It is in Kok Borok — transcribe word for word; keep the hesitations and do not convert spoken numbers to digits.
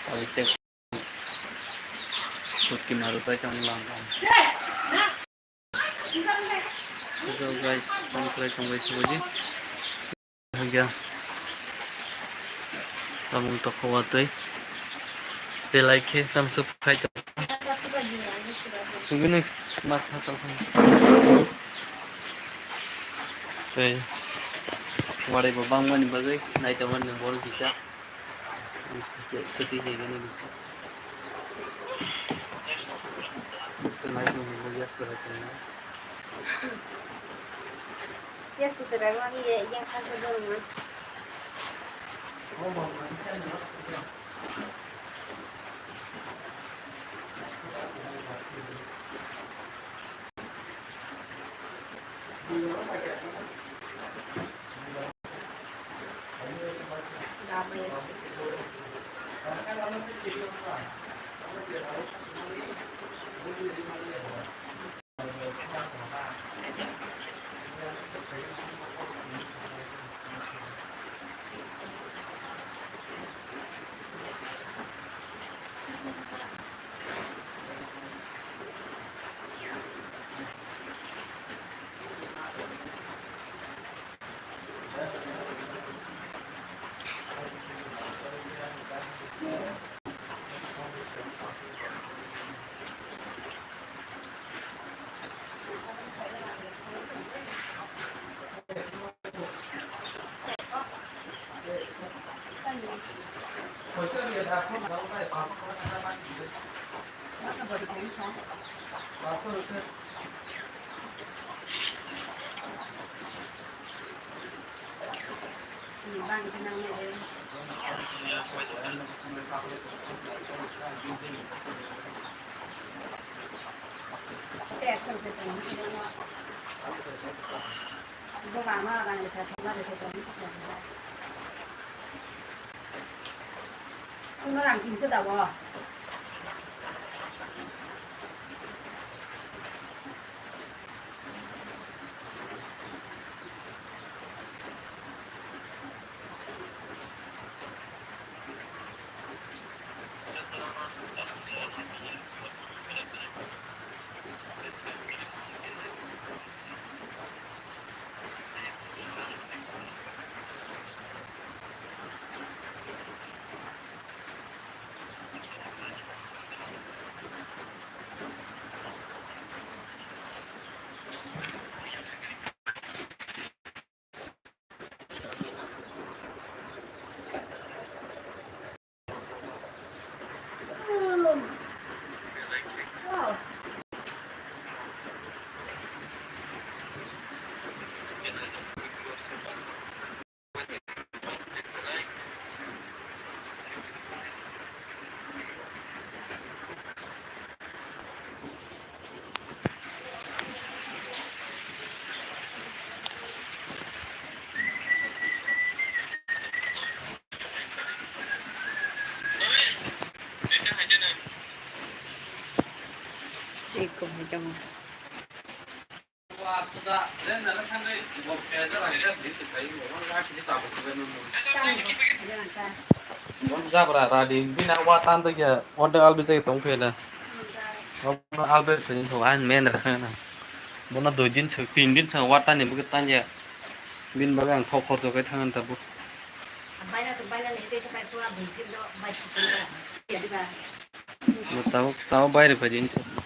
Alik tek. Sut ki maru tai tang lang lang. So guys, tamo khlai tong bai subaji. Hagya. Tamung tokho watwi. Belai khe tamsuk khai tong. Tugini matha tokho. Tei. Warai bo bangmani bagwi nai tongmani borok kisa. Sati hai gani bisa. Mai tong gas kora tong. Yes, bisa dah, wangi ya, yang kasar dulu, man. Eko hai tamo. Bon jabra radi bina wa tan to ya order albe jai tong phela. Albe phin to an men ra na. Bona doi din chak, tin din chak wa tan ni bu tan ya. Bin baga ang thok khorcho kai thangan ta bu. Tao tao bai re pha din chak.